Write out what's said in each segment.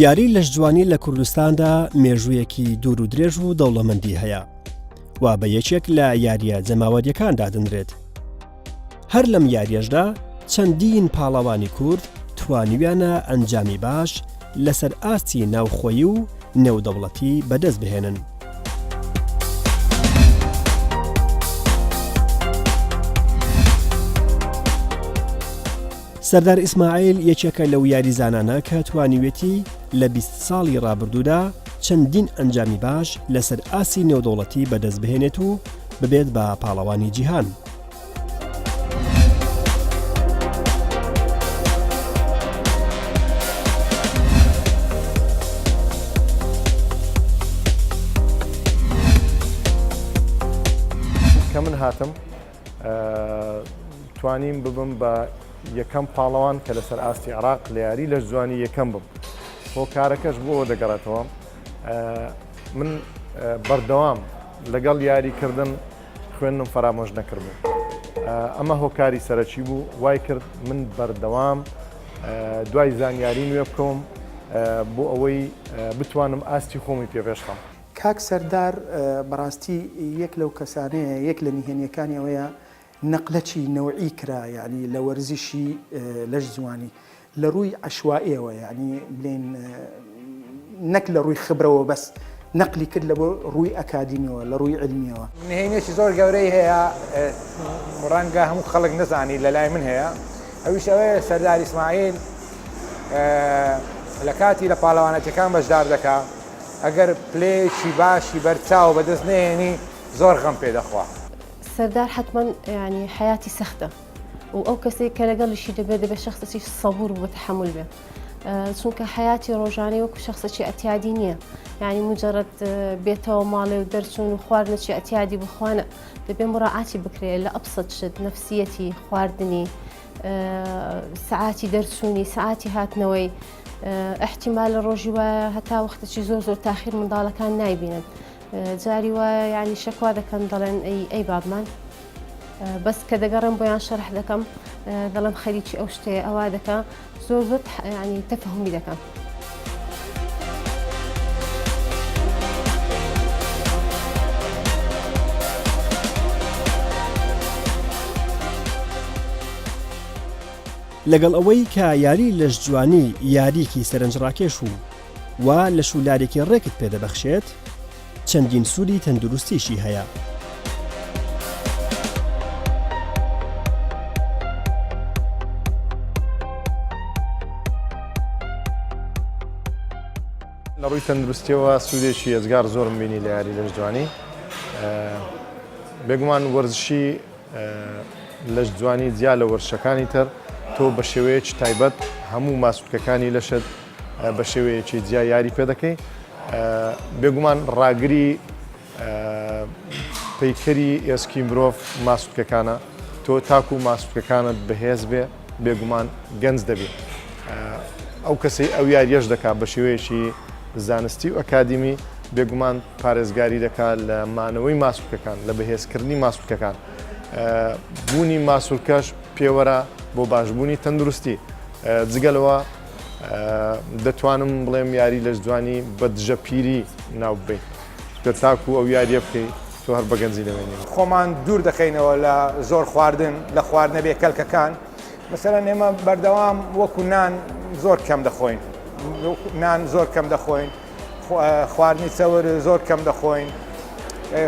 یاری لەشجوانی لە کوردستاندا مێژوویەکی دوور و درێژ و دەوڵەمەندی هەیە و بە یەکێک لە یاریە جەماوەریەکان دادەنرێت. هەر لەم یاریەشدا چەندین پاڵەوانی کورد توانیویانە ئەنجامی باش لەسەر ئاستی ناوخۆیی و نێودەوڵەتی بەدەست بهێنن. سەردار ئیسماعیل یەکێکە لەو یاریزانانە کە توانیوێتی لە 20 ساڵی ڕابردوودا چەندین ئەنجامی باش لەسەر ئاستی نێودەوڵەتی بەدەست بهێنێت و ببێت بە پاڵەوانی جیهان. کە من هاتم توانیم ببم بە یەکەم پاڵەوان کە لەسەر ئاستی عراق لە یاری لەش جوانی یەکەم بم هۆکارەکەش بۆ دەگەڕێتەوە من بەردەوام لەگەڵ یاریکردن خوێندنم فەرامۆش نەکردبوو. ئەمە هۆکاری سەرەکی بوو وای کرد من بەردەوام دوای زانیاری نوێ بکەوم بۆ ئەوەی بتوانم ئاستی خۆمی پێ پێشخەم. کاک سەردار بەڕاستی یەک لەو کەسانەیە یەک لە نهێنیەکانی ئەوەیە نەقلەکی نەوعی کرا یانی لە وەرزشی لەش جوانی لە ڕووی عەشوائیەوە یانی بلێن نەک لە ڕووی خبرەوە بەس نەقلی کرد لە بۆ ڕووی ئەکادیمیەوە لە ڕووی علمیەوە. نهێنیەکی زۆر گەورەی هەیە ڕەنگە هەموو خەڵک نەزانی لە لای من هەیە ئەویش ئەوەیە سەردار ئیسماعیل لە کاتی لە پاڵەوانەتیەکان بەشدار دەکا ئەگەر پلەیەکی باشی بەرچاو بەدەست نەهێنی زۆر غەم پێ دەخوا. سەردار حەتمەن یانی حەیاتی سەختە و ئەو کەسێک کە لەگەڵیشی دەبێت دەبێت شخصێکی سەبور بۆ تەحمل بێ چونکە حیاتی ڕۆژانەی وەکو شخصێکی ئەتیادی نییە یعنی مجرد بێتەوە ماڵێ و دەرچوون و خواردنەچی ئەتیادی بخوانە دەبێ مراعاتی بکرێت لە ئەبسط شت نفسیەتی خواردنی سعاتی دەرچوونی سعاتی هاتنەوەی احتیمال لە ڕۆژی وایە هەتا وەختێکی زۆر زۆر تاخیر منداڵەکان نایبینن جاری وایە یعنی شەکوا دەکەن دەڵێن ئەی ئەی بابمان بەس کە دەگەڕێم بۆیان شەرح دەکەم دەڵێم خەریکی ئەو شتەیە ئەوە دەکە زۆر زۆر ینی تەفەهمی دەکەم. لەگەڵ ئەوەی کە یاری لەشجوانی یاریکی سەرنجڕاکێش و و لەش و لارێکی ڕێکت پێدەبەخشێت، چەندین سوودی تەندروستیشی هەیە. لە ڕووی تەندروستیەوە سوودێکی ئێجگار زۆرم بینی لە یاری لەشجوانی بێگومان وەرزشی لەشجوانی جیا لە وەرزشەکانی تر تۆ بە شێوەیەکی تایبەت هەموو ماسولکەکانی لەشت بە شێوەیەکی جیا یاری پێ دەکەی بێگومان ڕاگری پەیکەری ئێسکی مرۆڤ ماسولکەکانە تۆ تاکو ماسولکەکانت بەهێز بێ بێگومان گەنج دەبێ ئەو کەسەی ئەو یاریەش دەکات بە شێوەیەکی زانستی و ئەکادیمی بێگومان پارێزگاری دەکات لە مانەوەی ماسولکەکان لە بەهێزکردنی ماسولکەکان بوونی ماسولکەش پێوەرە بۆ باشبوونی تەندروستی جگە لەوە دەتوانم بڵێم یاری لەشجوانی بە دژە پیری ناو ببەین چونکە تاکو ئەو یاریە بکەی تۆ هەر بە گەنجی دەمێنیەوە. خۆمان دوور دەخەینەوە لە زۆر خواردن، لە خواردنە بێ کەلکەکان، مەسەلەن ئێمە بەردەوام وەکو نان زۆر کەم دەخۆین، نان زۆر کەم دەخۆین، خواردنی چەور زۆر کەم دەخۆین،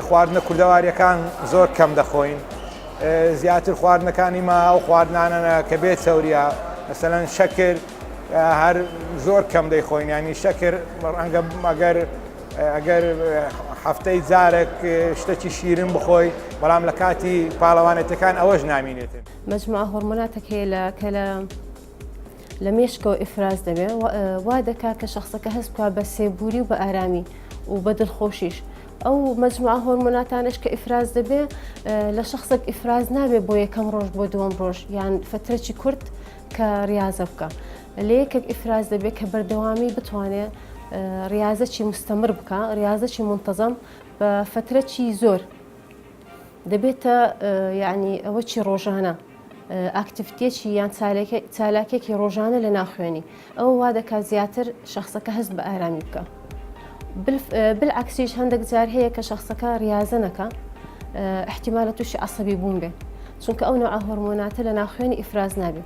خواردنە کوردەواریەکان زۆر کەم دەخۆین، زیاتر خواردنەکانی ما ئەو خواردنانەنە کە بێ چەوریە، مەسەلەن شەکر هەر زۆر کەم دەیخۆین، ینی شەکر ڕەنگە ئەگەر ئەگەر هەفتەی جارێک شتێکی شیرین بخۆی بەڵام لە کاتی پاڵەوانێتەکان ئەوەش نامینێتن. مەجموعە هۆرمۆناتێک هەیە لە کە لە لە مێشکەوە ئیفراز دەبێ وا دەکا کە شخصەکە هەست بکا بە سێبوری و بە ئارامی و بە دڵخۆشیش ئەو مەجموعە هۆرمۆناتانش کە ئیفراز دەبێ لە شخصێک ئیفراز نابێ بۆ یەکەم ڕۆژ بۆ دووەم ڕۆژ یان فترەی کورت کە ڕاضە بکە. لە یەکێک ئیفراز دەبێت کە بەردەوامی بتوانێت ڕیازەکی مستەمر بکە ڕیازەکی منتەزەم بە فترەکی زۆر دەبێتە یعنی ئەوە چی ڕۆژانە activity ەکی یان چالاکێکی ڕۆژانە لە ناخوێنی ئەوە وا دەکات زیاتر شخصەکە هەست بە ئارامی بکە بالعکسیش هەندێک جار هەیە کە شخصەکە ریاضە نەکە احتیمالە تووشی عسەبی بوون بێ چونکە ئەو نوعە هۆرمۆناتە لە ناوخوێنی ئیفراز نابێ.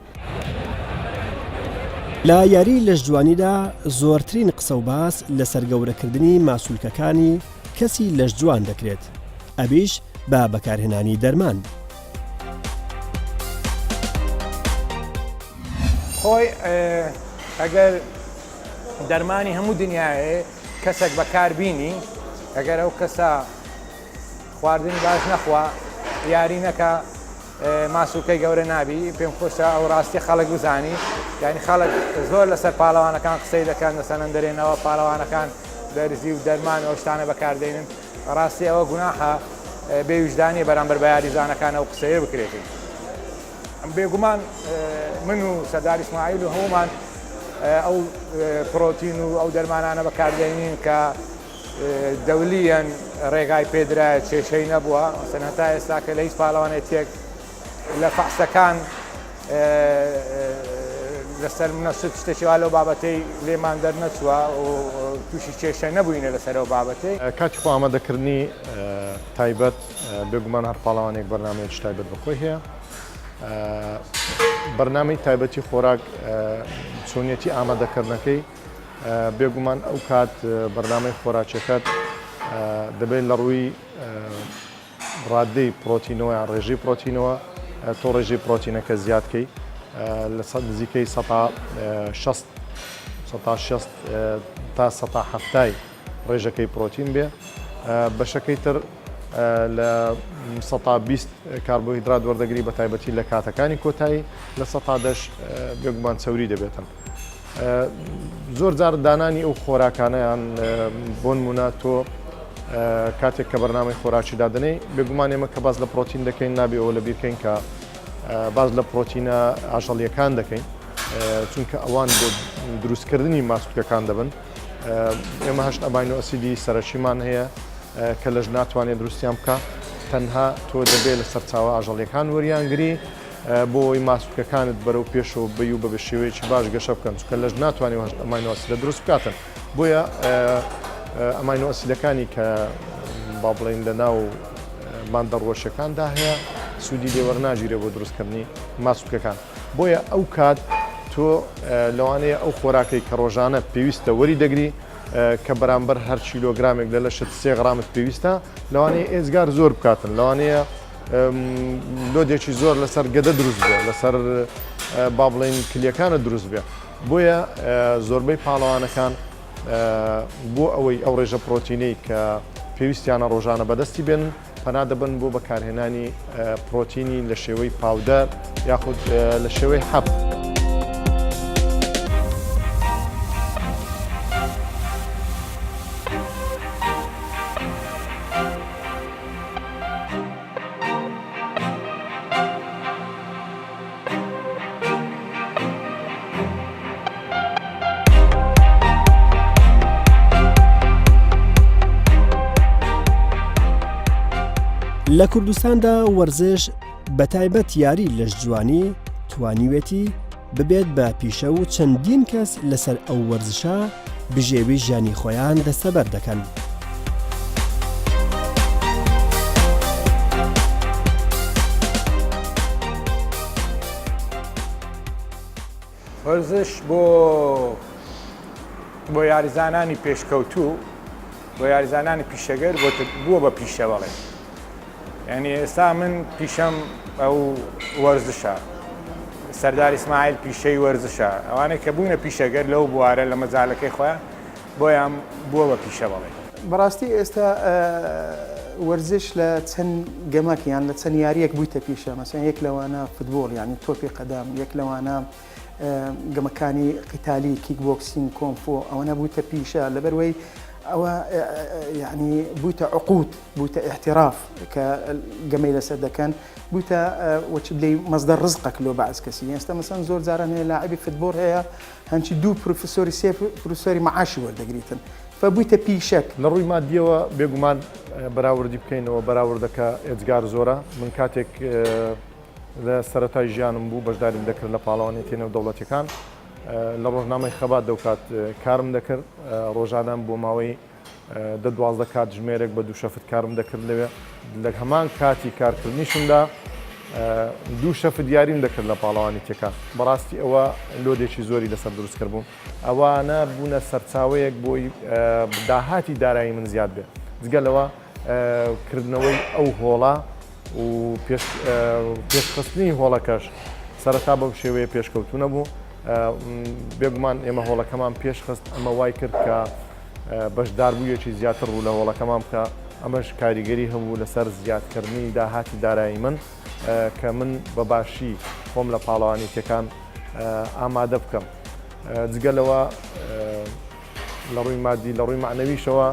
لە یاری لەشجوانیدا زۆرترین قسە و باس لەسەر گەورەکردنی ماسولکەکانی کەسی لەشجوان دەکرێت، ئەویش بە بەکارهێنانی دەرمان. خۆی ئەگەر دەرمانی هەموو دنیاێ کەسێک بەکار بینی ئەگەر ئەو کەسە خواردنی باش نەخوا یاری نەکا ماسولکەی گەورە نابی پێم خۆشە ئەو ڕاستی خەڵک بزانی یعنی خەڵک زۆر لەسەر پاڵەوانەکان قسەی دەکەن مەسەلەن دەرێنەوە پاڵەوانەکان دەرزی و دەرمان ئەو شتانە بەکاردێنن ڕاستی ئەوە گوناحە بێ ویژدانیە بەرامبەر بە یاریزانەکان ئەو قسەیە بکرێتین بێگومان من و سەردار ئیسماعیل و هەمومان ئەو پرۆتین و ئەو دەرمانانە بەکاردێنین کە دەولیەن ڕێگای پێدرایە کێشەی نەبووە مەسەن هەتا ئێستا کە لە هیچ پاڵەوانێتیەک لە فەحسەکان لەسەر منەسب شتێکی وا لەو بابەتەی لێمان دەرنەچووە و تووشی کێشە نەبووینە لەسەر ئەو بابەتەی. کاتی خۆ ئامادەکردنی تایبەت، بێگومان هەر پاڵەوانێک بەرنامەیەکی تایبەت بە خۆی هەیە. بەرنامەی تایبەتی خۆراک چۆنیەتی ئامادەکردنەکەی بێگومان ئەو کات بەرنامەی خۆراکیەکەت دەبێت لە ڕووی ڕادەی پرۆتینەوە یان ڕێژەی پرۆتینەوە تۆ ڕێژەی پرۆتینەکە زیاد کەی لە نزیکەی 60 60 تا 70 ڕێژەکەی پرۆتین بێ بەشەکەی تر لە 20 کاربۆهیدرات وەردەگری بە تایبەتی لە کاتەکانی کۆتایی لە سەتا دەش بێگومان چەوری دەبێتن. زۆر جار دانانی ئەو خۆراکانەیان بۆ نمونە تۆ کاتێک کە بەرنامەی خۆراکی دادنەی بێگومان ئێمە کە باس لە پرۆتین دەکەین نابێ ئەوە لە بیرکەین کە باس لە پرۆتینە ئاژەڵیەکان دەکەین چونکە ئەوان بۆ دروستکردنی ماسولکەکان دەبن ئێمە هەشت amino acid ی سەرەکیمان هەیە کە لەش ناتوانێت دروستیان بکە تەنها تۆ دەبێت لە سەرچاوە ئاژەڵیەکان وەریانگری بۆ ئەوەی ماسولکەکانت بەرەو پێشەوە ببەی و بە شێوەیەکی باش گەشە بکەن چونکە لەش ناتوانێت هەشت amino acid ە دروست بکاتن بۆیە amino acid ەکانی کە با بڵێین لە ناو ماددە ڕووەکیەکاندا هەیە سوودی لێ وەرناگیرێ بۆ دروستکردنی ماسولکەکان بۆیە ئەو کات تۆ لەوانەیە ئەو خۆراکەی کە ڕۆژانە پێویستە وەری دەگری کە بەرامبەر هەر کیلۆگرامێک لە لەشت سێ غرامت پێویستە لەوانەیە ئێجگار زۆر بکاتن لەوانەیە load ێکی زۆر لەسەر گەدە دروست بێ لەسەر با بڵێین کلیەکانە دروست بێ بۆیە زۆربەی پاڵەوانەکان بۆ ئەوەی ئەو ڕێژە پرۆتینەی کە پێویستیانە ڕۆژانە بەدەستی بێن پەنا دەبن بۆ بەکارهێنانی پرۆتینی لە شێوەی powder یاخود لە شێوەی حەب. لە کوردستاندا وەرزش بە تایبەت یاری لەشجوانی توانیوێتی ببێت بە پیشە و چەندین کەس لەسەر ئەو وەرزشە بژێوی ژیانی خۆیان دەستەبەر دەکەن. وەرزش بۆ بۆ یاریزانانی پێشکەوتوو بۆ یاریزانانی پیشەگەر بووە بە پیشە بەڵێ یعنی ئێستا من پیشەم ئەو وەرزشە سەردار ئیسماعیل پیشەی وەرزشە ئەوانەی کە بوونە پیشەگەر لەو بوارە لە مەجالەکەی خۆیان بۆیان بووە بە پیشە بەڵێ. بەڕاستی ئێستا وەرزش لە چەند گەمەک یان لە چەند یاریەک بوویتە پیشە مەسەن یەک لەوانە فوتبۆڵ یانی تۆپی قەدەم یەک لەوانە گەمەکانی قیتالی کیک بۆکسین کۆنفۆ ئەوەنە بوویتە پیشە لەبەروەی. ئەوە یعنی بوویتە عقود بوویتە احتراف کە گەمەی لەسەر دەکەن بوویتە وەچ بلێی مەزدەر ڕزقەک لۆ بەعز کەسی ئێستا مەسەن زۆر جاران هەیە لاعبی فتبۆڵ هەیە هەنچی دوو پرۆفسۆری سێ پرۆفسۆری معاشی وەردەگریتن فە بوویتە پیشەک. لە ڕووی مادیەوە بێگومان بەراوردی بکەینەوە بەراوردەکە ئێجگار زۆرە من کاتێک لە سەرەتای ژیانم بوو بەشداریم دەکرد لە پاڵەوانێتی نێودەوڵەتیەکان لە ڕۆژنامەی خەبات دەوکات کارم دەکرد ڕۆژانە بۆ ماوەی دە 12 کاتژمێرێک بە دوو شەفت کارم دەکرد لەوێ لە هەمان کاتی کارکردنیشمدا دوو شەفت یاریم دەکرد لە پاڵەوانێتیەکان بەڕاستی ئەوە load ێکی زۆری لەسەر دروست کردبووم ئەوانە بوونە سەرچاوەیەک بۆی داهاتی دارایی من زیاد بێت جگە لەوە کردنەوەی ئەو هۆڵە و پێشخستنی هۆڵەکەش سەرەتا بەو شێوەیە پێشکەوتوو نەبوو بێگومان ئێمە هۆڵەکەمان پێشخست ئەمە وای کرد کە بەشداربوویەکی زیاتر ڕوو لە هۆڵەکەمان بکە ئەمەش کاریگەری هەبوو لەسەر زیادکردنی داهاتی دارایی من کە من بە باشی خۆم لە پاڵەوانێتیەکان ئامادە بکەم جگە لەوە لە ڕووی مادی لە ڕووی مەعنەویشەوە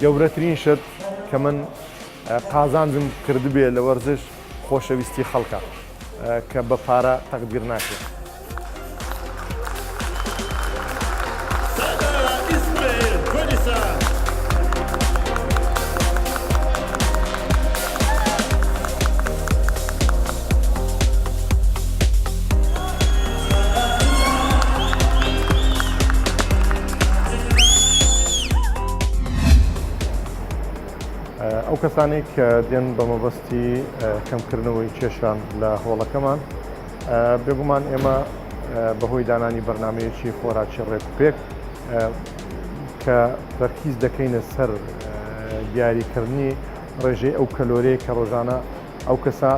گەورەترین شت کە من قازانجم کردبێ لە وەرزش خۆشەویستی خەڵکە کە بە پارە تەقدیر ناکرێت. ئەو کەسانەی کە دێن بە مەبەستی کەمکردنەوەی کێشان لە هۆڵەکەمان بێگومان ئێمە بەهۆی دانانی بەرنمەیەکی خۆراکی ڕێکوپێک کە تەرکیز دەکەینە سەر دیاریکردنی ڕێژەی ئەو کەلۆرەیە کە ڕۆژانە ئەو کەسە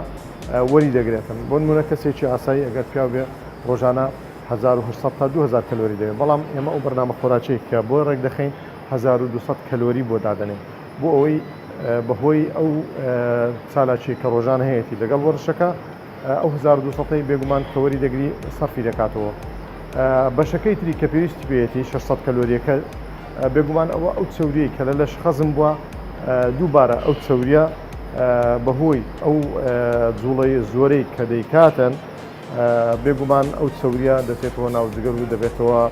وەری دەگرێتن بۆ نمونە کەسێکی ئاسایی ئەگەر پیاو بێ ڕۆژانە 1800 تا 2000 کەلۆری دەوێت بەڵام ئێمە ئەو بەرنامە خۆراکیەی کە بۆ ڕێک دەخەین 1200 کەلۆری بۆ دادەنێن بۆ ئەوەی بەهۆی ئەو چالاکی کە ڕۆژانە هەیەی لەگەڵ وەرزشەکە ئەو 1200 بێگومان کە وەری دەگری سەرفی دەکاتەوە بەشەکەی تری کە پێویستی پێیەتی 600 کەلۆریەکە بێگومان ئەوە ئەو چەوریەی کە لە لەش خەزم بووە دووبارە ئەو چەوریە بەهۆی ئەو جوڵەی زۆرەی کە دەیکاتن بێگومان ئەو چەوریە دەچێتەوە ناو جگەر و دەبێتەوە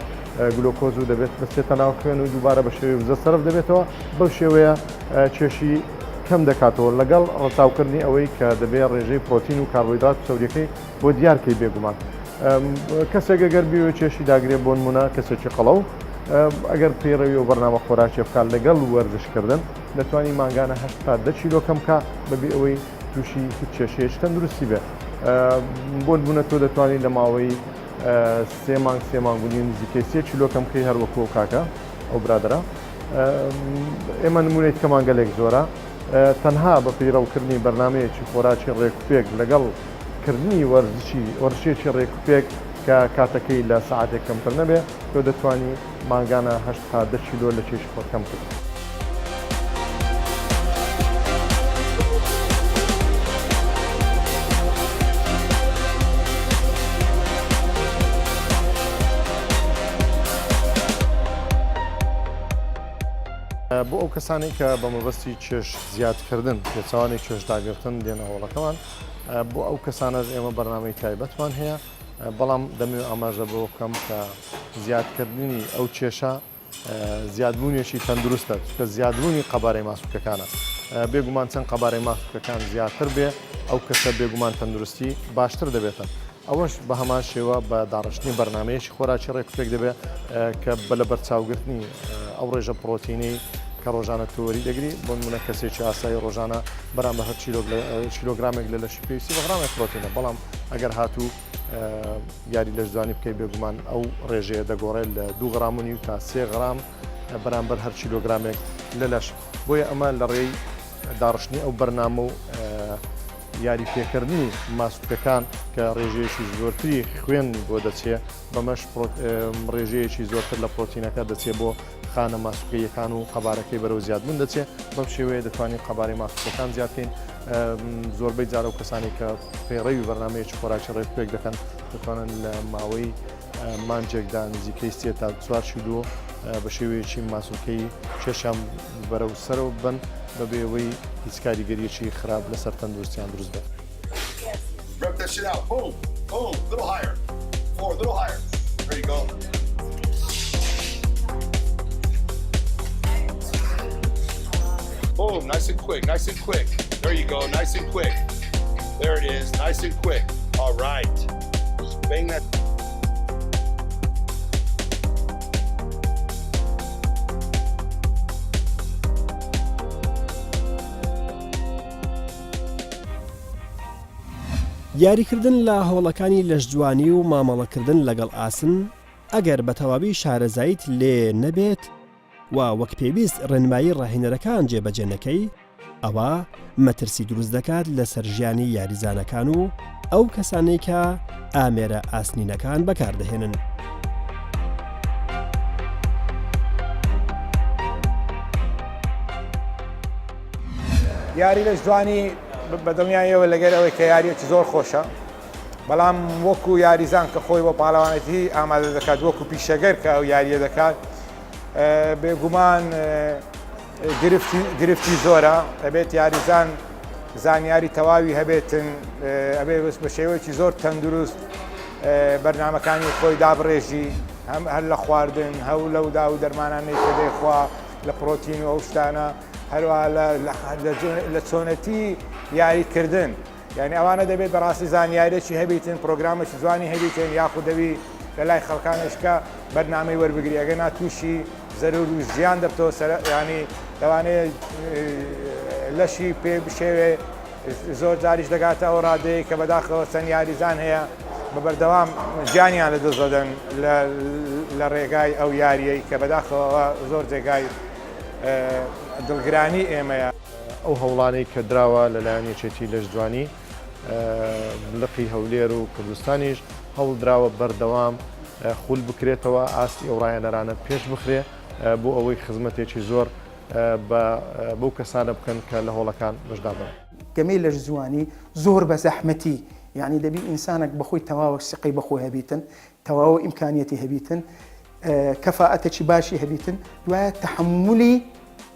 گلۆکۆز و دەبێت دەچێتە ناو خوێن و دووبارە بە شێوەی وزە سەرف دەبێتەوە بەو شێوەیە کێشی کەم دەکاتەوە لەگەڵ ڕەچاوکردنی ئەوەی کە دەبێت ڕێژەی پرۆتین و کاربۆهیدرات و چەوریەکەی بۆ دیارکەی بێگومان کەسێک ئەگەر بیەوێت کێشی داگرێت بۆ نمونە کەسێکی قەڵەو ئەگەر پەیڕەوی و بەرنامە خۆراکیە بکات لەگەڵ وەرزشکردن دەتوانی مانگانە 8 تا 10 کیلۆ کەم بکا بەبێ ئەوەی تووشی هیچ کێشەیەکی تەندروستی بێت بۆ نمونە تۆ دەتوانی لە ماوەی سێ مانگ سێ مانگ و نیو نزیکەی سێ کیلۆ کەم بکەی هەر وەکو ئەو کاکە ئەو برادەرە ئێمە نمونەی کەمان گەلێک زۆرە تەنها بە پەیڕەوکردنی بەرنمەیەکی خۆراکی ڕێکوپێک لەگەڵ کردنی وەرزشی وەرزشێکی ڕێکوپێک کە کاتەکەی لە سەعاتێک کەمتر نەبێ تۆ دەتوانی مانگانە هەشت تا دە کیلۆ لە کێشی خۆت کەم بکەیت. بۆ ئەو کەسانەی کە بە مەبەستی کێش زیادکردن پێچەوانەی کێش داگرتن دێنە هۆڵەکەمان بۆ ئەو کەسانەش ئێمە بەرنامەی تایبەتمان هەیە بەڵام دەمەوێت ئاماژە بەوە بکەم کە زیادکردنی ئەو کێشە زیادبوونێکی تەندروستە چونکە زیادبوونی قەبارەی ماسولکەکانە بێگومان چەند قەبارەی ماسولکەکان زیاتر بێ ئەو کەسە بێگومان تەندروستی باشتر دەبێتن ئەوەش بە هەمان شێوە بە داڕشتنی بەرنمەیەکی خۆراکی ڕێکوپێک دەبێت کە بە لە بەرچاوگرتنی ئەو ڕێژە پرۆتینەی کە ڕۆژانە تۆ وەری دەگری بۆ نمونە کەسێکی ئاسایی ڕۆژانە بەرامبەر هەر کیلۆگرامێک لە لەشی پێویستی بە غرامێک پرۆتینە بەڵام ئەگەر هاتوو یاری لەشجوانی بکەی بێگومان ئەو ڕێژەیە دەگۆڕێت لە دوو غرام و نیو تا سێ غرام بەرامبەر هەر کیلۆگرامێک لە لەش بۆیە ئەمە لە ڕێی داڕشتنی ئەو بەرنامە و یاری پێکردنی ماسولکەکان کە ڕێژەیەکی زۆرتری خوێن بۆ دەچێ بەمەش ڕێژەیەکی زۆرتر لە پرۆتینەکە دەچێ بۆ خانە ماسولکەییەکان و قەبارەکەی بەرەو زیادبوون دەچێت، بەم شێوەیە دەتوانین قەبارەی ماسولکەکان زیاد بکەین، زۆربەی جار ئەو کەسانەی کە پەیڕەوی بەرنامەیەکی خۆراکی ڕێکوپێک دەکەن دەتوانن لە ماوەی مانگێکدا نزیکەی سێ تا چوار کیلۆ. بە شێوەیەکی ماسولکەیی کێشیان بەرەو سەرەوە ببەن بەبێ ئەوەی هیچ کاریگەریەکی خراپ لەسەر تەندروستیان دروست بێت. یاریکردن لە هۆڵەکانی لەشجوانی و مامەڵەکردن لەگەڵ ئاسن ئەگەر بە تەواوی شارەزاییت لێ نەبێت و وەک پێویست ڕێنمایی ڕاهێنەرەکان جێبەجێ نەکەی ئەوا مەترسی دروست دەکات لەسەر ژیانی یاریزانەکان و ئەو کەسانەی کە ئامێرە ئاسنینەکان بەکاردەهێنن. یاری لەش جوانی بە دڵنیاییەوە لەگەر ئەوەی کە یاریەکی زۆر خۆشە بەڵام وەکو یاریزان کە خۆی بۆ پاڵەوانێتی ئامادە دەکات وەکو پیشەگەر کە ئەو یاریە دەکات بێگومان گرفتی گرفتی زۆرە ئەبێت یاریزان زانیاری تەواوی هەبێتن ئەبێ بەس بە شێوەیەکی زۆر تەندروست بەرنمەکانی خۆی دابڕێژی هەم هەر لە خواردن هەو لەو دا و دەرمانانەی کە دەیخوا لە پرۆتین و ئەو شتانە هەروە لە چۆنەتی یاریکردن یانی ئەوانە دەبێت بەڕاستی زانیارێکی هەبیتن پرۆگرامێکی جوانی هەبیتن یاخود دەبی لە لای خەڵکانێش کە بەرنامەی وەربگری ئەگەر نا تووشی زەرور و زیان دەبتەوە سەر ینی لەوانەیە لەشی پێ بشێوێ زۆر جاریش دەگاتە ئەو ڕادەیە کە بەداخەوە چەند یاریزان هەیە بە بەردەوام گیانیان لە دەست دەدەن لە ڕێگای ئەو یاریەی کە بەداخەوە زۆر جێگای دڵگرانی ئێمەیە. ئەو هەوڵانەی کە دراوە لەلایەن یەکێتی لەشجوانی لقی هەولێر و کوردستانیش هەوڵدراوە بەردەوام خول بکرێتەوە ئاستی ئەو ڕاهێنەرانە پێش بخرێ بۆ ئەوەی خزمەتێکی زۆر بە بەو کەسانە بکەن کە لە هۆڵەکان بەشدار دەبن. گەمەی لەشجوانی زۆر بە زەحمەتی یانی دەبی ئینسانەک بەخۆی تەواوە سقەی بەخۆی هەبیتن تەواوە ئیمکانیەتی هەبیتن کەفائەتێکی باشی هەبیتن دوایە تەحەمولی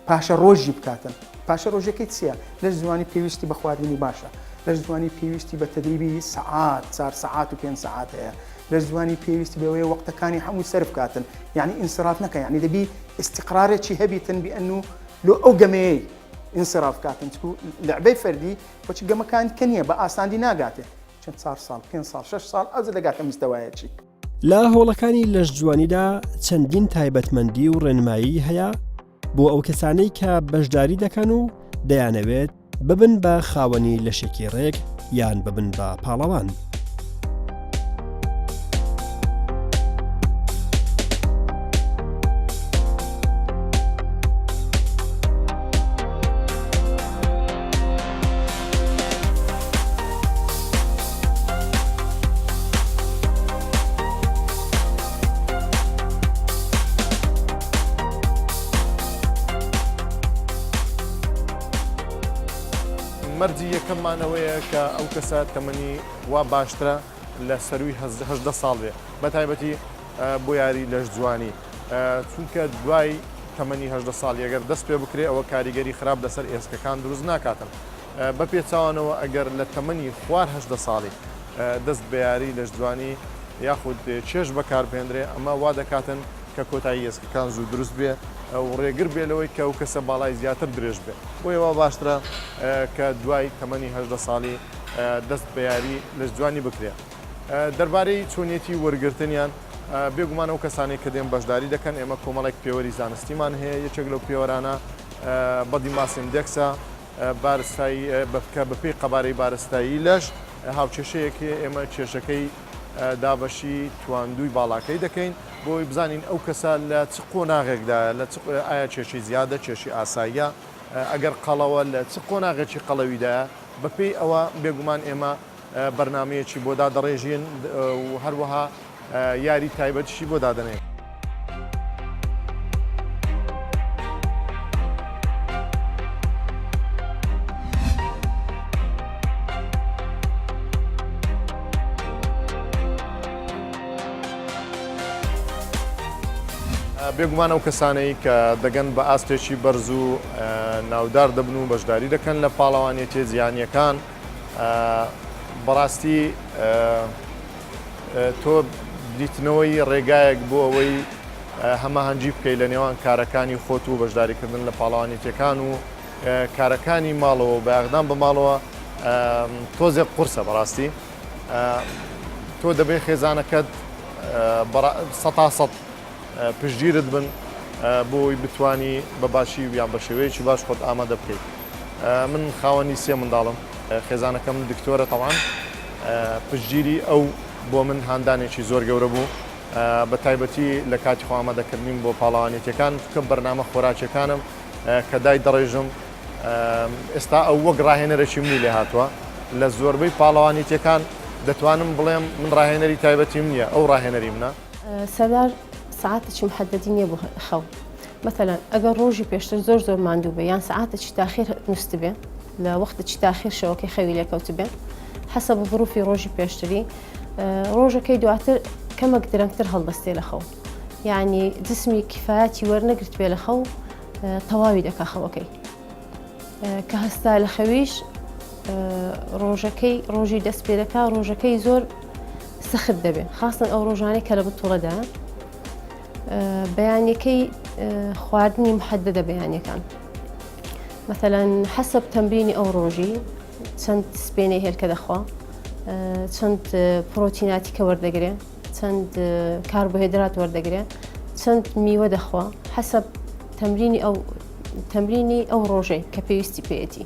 پاشە ڕۆژی بکاتن پاشە ڕۆژەکەی چییە لەش جوانی پێویستی بە خواردنی باشە لەش جوانی پێویستی بە تەدریبی سەعات چار سەعات و پێنج سەعات هەیە لەش جوانی پێویستی بەوەیە وەقتەکانی هەموو سەرف بکاتن یعنی ئینسراف نەکە یعنی دەبی ئیستیقرارێکی هەبیتن بئەن و لۆ ئەو گەمەیەی ئینسراف کاتن چکو لعبەی فەردی وەچ گەمەکان کە نییە بە ئاساندی ناگاتێ چەند چار ساڵ پێنج ساڵ شەش ساڵ ئەوجە دەگاتە مستەوایەکی. لە هۆڵەکانی لەشجوانیدا چەندین تایبەتمەندی و ڕێنمایی هەیە بۆ ئەو کەسانەی کە بەشداری دەکەن و دەیانەوێت ببن بە خاوەنی لەشێکی ڕێک یان ببن بە پاڵەوان. مەرجی یەکەممان ئەوەیە کە ئەو کەسە تەمەنی وا باشترە لە سەروی 18 ساڵ بێ بە تایبەتی بۆ یاری لەش جوانی چونکە دوای تەمەنی 18 ساڵ ئەگەر دەست پێ بکرێ ئەوە کاریگەری خراپ لەسەر ئێسکەکان دروست ناکاتن بە پێچەوانەوە ئەگەر لە تەمەنی خوار 18 ساڵی دەست بە یاری لەشجوانی یاخود چێژ بەکاربهێنرێ ئەمە وا دەکاتن کە کۆتایی ئێسکەکان زوو دروست بێ و ڕێگر بێ لەوەی کە ئەو کەسە باڵای زیاتر درێژ بێ بۆیە وا باشترە کە دوای تەمەنی 18 ساڵی دەست بە یاری لەشجوانی بکرێ. دەربارەی چۆنیەتی وەرگرتنیان بێگومان ئەو کەسانەی کە دێن بەشداری دەکەن ئێمە کۆمەڵێک پێوەری زانستیمان هەیە یەکێک لەو پێوەرانە body mass index ە بارستایی کە بەپێی قەبارەی بارستایی لەش هاوکێشەیەک هەیە ئێمە کێشەکەی دابەشی تواندووی باڵاکەی دەکەین بۆی بزانین ئەو کەسە لە چ قۆناغێکدایە لە چ ئایا کێشی زیادە کێشی ئاساییە ئەگەر قەڵەوە لە چ قۆناغێکی قەڵەویدایە بەپێی ئەوە بێگومان ئێمە بەرنامەیەکی بۆ دادەڕێژین و هەروەها یاری تایبەتیشی بۆ دادەنێین. بێگومان ئەو کەسانەی کە دەگەن بە ئاستێکی بەرز و ناودار دەبن و بەشداری دەکەن لە پاڵەوانێتیە جیهانیەکان بەڕاستی تۆ دیتنەوەی ڕێگایەک بۆ ئەوەی هەماهەنگی بکەیت لە نێوان کارەکانی خۆت و بەشداریکردن لە پاڵەوانێتیەکان و کارەکانی ماڵەوە و بایەخدان بە ماڵەوە تۆزێک قورسە بەڕاستی تۆ دەبێت خێزانەکەت سەتا سەد پشتگیرت بن بۆی بتانی بە باشی یان بە شێوەیەکی باش خۆت ئامادە بکەیت من خاوەنی سێ منداڵم خێزانەکەم دکتۆرە تەوان پشتگیری ئەو بۆ من هاندانێکی زۆر گەورە بوو بە تایبەتی لە کاتی خۆ ئامادەکردنیم بۆ پاڵەوانێتیەکان کە بەرنامە خۆراکیەکانم کە دای دەڕێژم ئێستا ئەو وەک ڕاهێنەرێکی منی لێ هاتووە لە زۆربەی پاڵەوانێتیەکان دەتوانم بڵێم من ڕاهێنەری تایبەتیم نییە ئەو ڕاهێنەری منە. سەردار سەعاتێکی محەدەدی نییە بۆ خەو مەسەلەن ئەگەر ڕۆژی پێشتر زۆر زۆر ماندوو بێ یان سەعاتێکی تاخیر نووستبێ لە وەختێکی تاخیر شەوەکەی خەوی لێکەوتبێ حەسەب ظروفی ڕۆژی پێشتری ڕۆژەکەی دواتر کەمەک درەنگتر هەڵدەستێ لە خەو یعنی جسمی کفایەتی وەرنەگرتبێ لە خەو تەواوی دەکا خەوەکەی کە هەستا لە خەویش ڕۆژەکەی ڕۆژی دەست پێ دەکا ڕۆژەکەی زۆر سەخت دەبێت خاستن ئەو ڕۆژانەی کە لە بتوڵەدا بەیانەکەی خواردنی محەددە بەیانەکان مثلەن حەسەب تەمرینی ئەو ڕۆژی چەند سپێنەی هێلکە دەخوا چەند پرۆتیناتی کە وەردەگرێ چەند کاربۆهێدرات وەردەگرێ چەند میوە دەخوا حەسەب تەمرینی ئەو تەمرینی ئەو ڕۆژەی کە پێویستی پێیەتی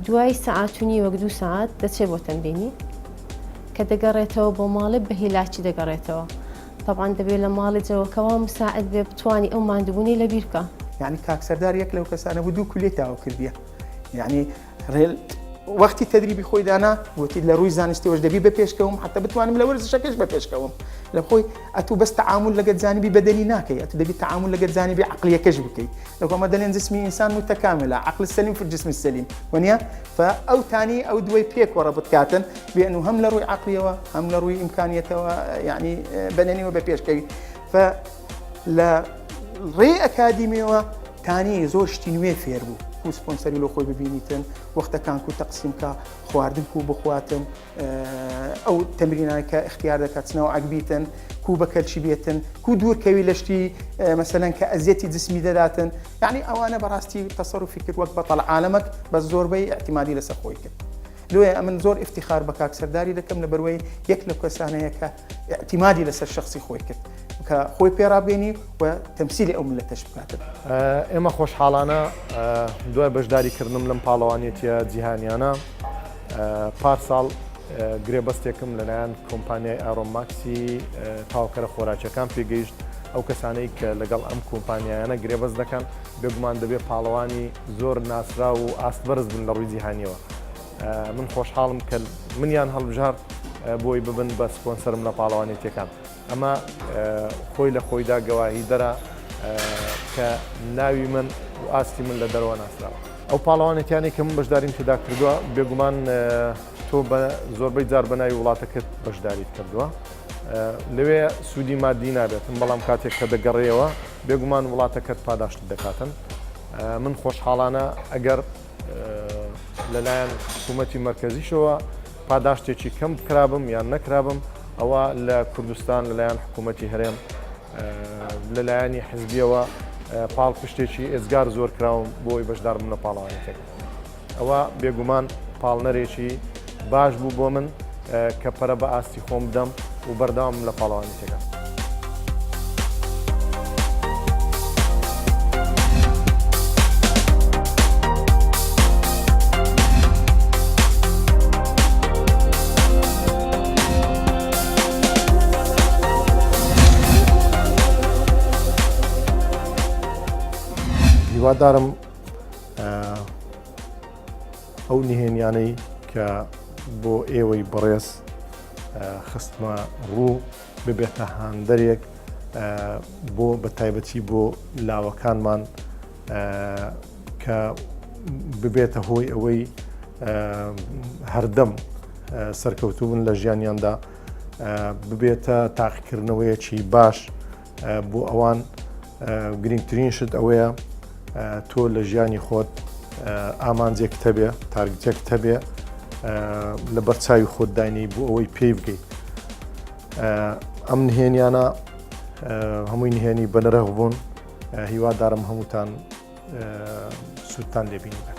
دوای سەعات و نیوەک دوو سەعات دەچێت بۆ تەمرینی کە دەگەڕێتەوە بۆ ماڵێ بە هیلاکی دەگەڕێتەوە طبعا دەبێت لە ماڵی جەوەکەوە مساعد بێ بتوانی ئەو ماندووبوونی لەبیر بکە. یعنی کاک سەردار یەک لەو کەسانە بوو دوو کولیەی تاو کردیە یعنی ڕێل وەختی تەدریبی خۆی دانا گوتی لە ڕووی زانستیەوەش دەبی بە پێشکەوم حتا بتوانم لە وەرزشەکەش بە پێشکەوم لە خۆی ئەتوو بەس تەعامول لەگەر جانبی بەدەنی ناکەی ئەتو دەبی تەعامول لەگەر جانبی عەقلیەکەش بکەی لەگەڵ دەلێن جسمی ئینسان متەکاملە عەقل السلیم في الجسم السلیم وەنیە فئەو تانی ئەو دوای پێک وەڕە بتکاتن بێن و هەم لە ڕووی عەقلیەوە هەم لە ڕووی ئیمکانیەتەوە یعنی بەدەنیەوە بە پێشکەوی ف لە ڕێ ئەکادیمیەوە تانی زۆر شتی نوێ فێر بوو کو سپۆنسەری لۆ خۆی ببینیتن وەختەکان کو تەقسیم کا خواردن کو بخواتن ئەو تەمرینانە کە اختیار دەکات چنەوە عەگبیتن کو بە کەلچی بێتن کو دوور کەوی لە شتی مەسەلەن کە ئەزیەتی جسمی دەداتن یعنی ئەوانە بەڕاستی تەسەروفی کرد وەک بەتەڵ عالەمەک بە زۆربەی اعتمادی لەسەر خۆی کرد لۆیە ئەمن زۆر افتخار بە کاک سەرداری دەکەم لە بەروەی یەک لەو کەسانەیە کە اعتمادی لەسەر شخصی خۆی کرد کە خۆی پێڕابێنی و تەمسیلی ئەو ملەتەش بکاتن. ئێمە خۆشحاڵانە دوای بەشداری کردنم لەم پاڵەوانێتیە جیهانیانە پار ساڵ گرێبەستێکم لەلایەن کۆمپانیای ئارۆم ماکسی تاوکەرە خۆراکیەکان پێگەیشت ئەو کەسانەی کە لەگەڵ ئەم کۆمپانیایانە گرێبەست دەکەن بێگومان دەبێت پاڵەوانی زۆر ناسراو و ئاست بەرز بن لە ڕووی جیهانیەوە من خۆشحاڵم کە منیان هەڵبژارد بۆی ببن بە سپۆنسەرم لە پاڵەوانێتیەکان ئەمە خۆی لە خۆیدا گەواهیدەرە کە ناوی من و ئاستی من لە دەرەوە ناسراوە. ئەو پاڵەوانێتیانەی کە من بەشداریم تێدا کردووە، بێگومان تۆ بە زۆربەی جار بە ناوی وڵاتەکەت بەشداریت کردووە. لەوێ سوودی مادی نابێتن، بەڵام کاتێک کە دەگەڕێیەوە بێگومان وڵاتەکەت پاداشتت دەکاتن. من خۆشحاڵانە ئەگەر لەلایەن حکوومەتی مەرکەزیشەوە پاداشتێکی کەم کرابم یان نەکرابم ئەوە لە کوردستان لەلایەن حکوومەتی هەرێم لەلایەنی حزبیەوە پاڵ پشتێکی ئێزگار زۆر کراوم بۆی بەشدار بم لە پاڵەوانێتەکە ئەوە بێگومان پاڵنەرێکی باش بوو بۆ من کە پەرە بە ئاستی خۆم بدەم و بەردەوام لە پاڵەوانێتەکە. هیوادارم ئەو نهێنیانەی کە بۆ ئێوەی بەڕێز خستمە ڕوو ببێتە هاندەرێک بۆ بە تایبەتی بۆ لاوەکانمان کە ببێتە هۆی ئەوەی هەردەم سەرکەوتوو بن لە ژیانیاندا ببێتە تاقیکردنەوەیەکی باش. بۆ ئەوان گرنگترین شت ئەوەیە تۆ لە ژیانی خۆت ئامانجێکت هەبێ target ێکت هەبێ لە بەرچاوی خۆت دانی بۆ ئەوەی پێی بگەیت ئەم نهێنیانە هەمووی نهێنی بەنرخ بوون هیوادارم هەمووتان سوودتان لێبینی بێ.